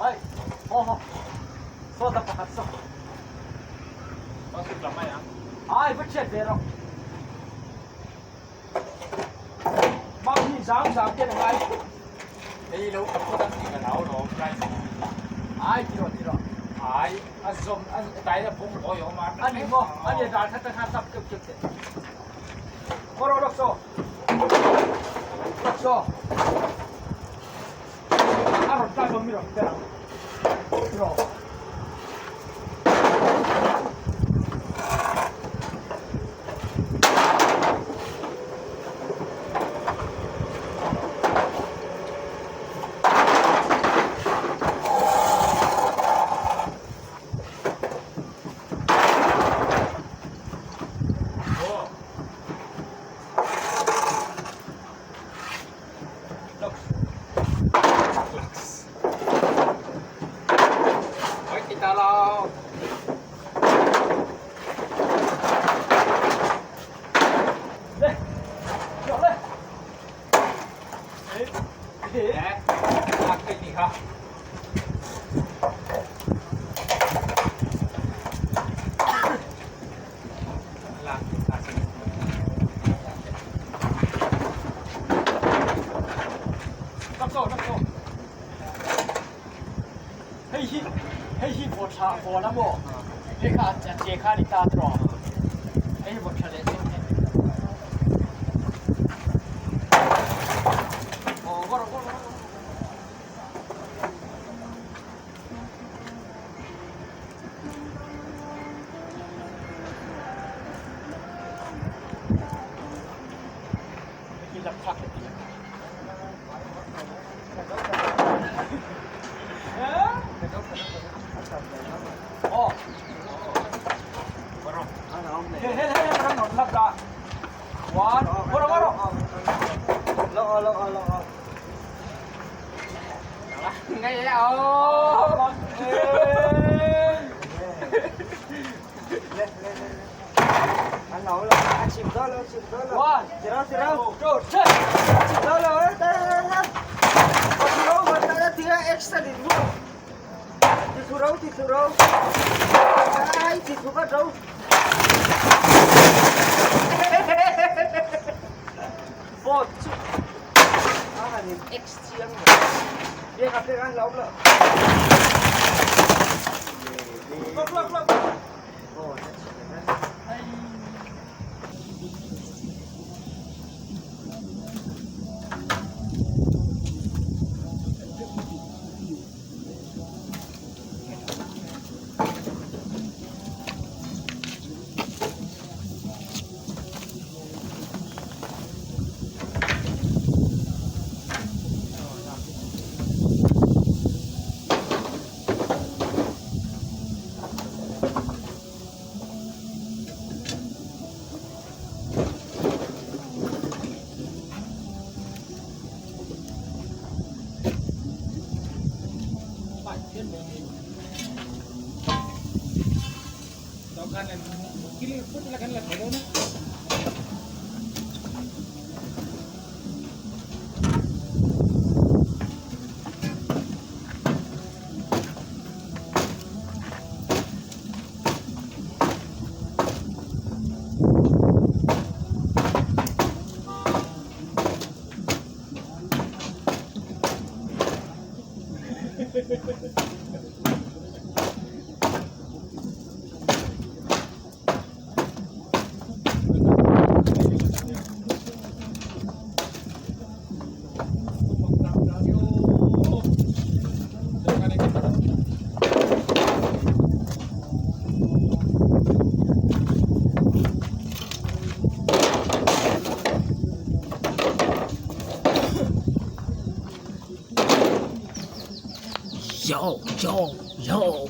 Ai, ho ho. Sawta pakhat saw. Ai, va chhiat ve rawh. Mau hi zam zam te ngai. Hei lo ka phut ang tih ka hlau lawm price. Ai ti rawh ti rawh. Ai a zawm a dai la bung hawi awm a. Ani maw ani ral khat kha tap keuh keuh teh. Kawr rawh lawk saw. Lawk saw. A rawn tlak dawn mi rawn tel ang. Ti rawh. Hei hi hei hi vaw tha vaw la maw hei kha a che kha a ni ta tawh hei hi vaw tha leh deuh hei aw vaw rawh vaw rawh. Yo, yo, yo.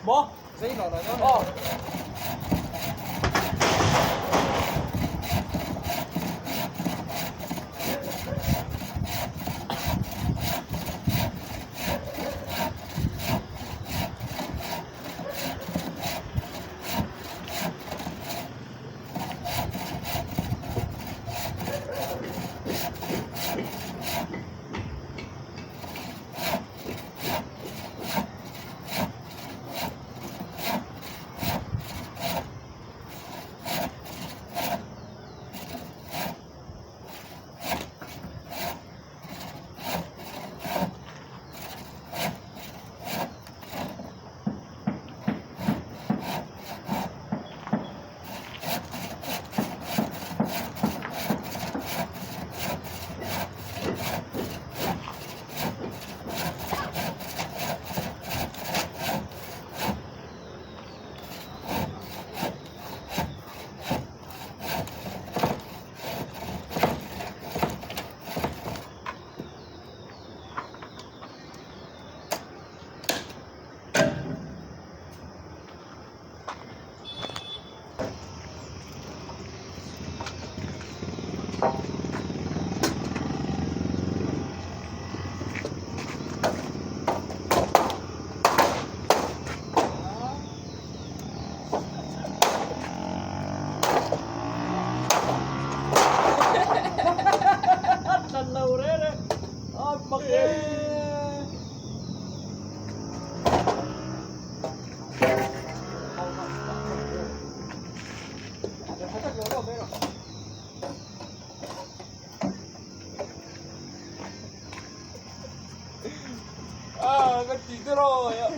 Maw? Aw. Tan lo re re. A mak e. À, cái gì thế rồi ạ.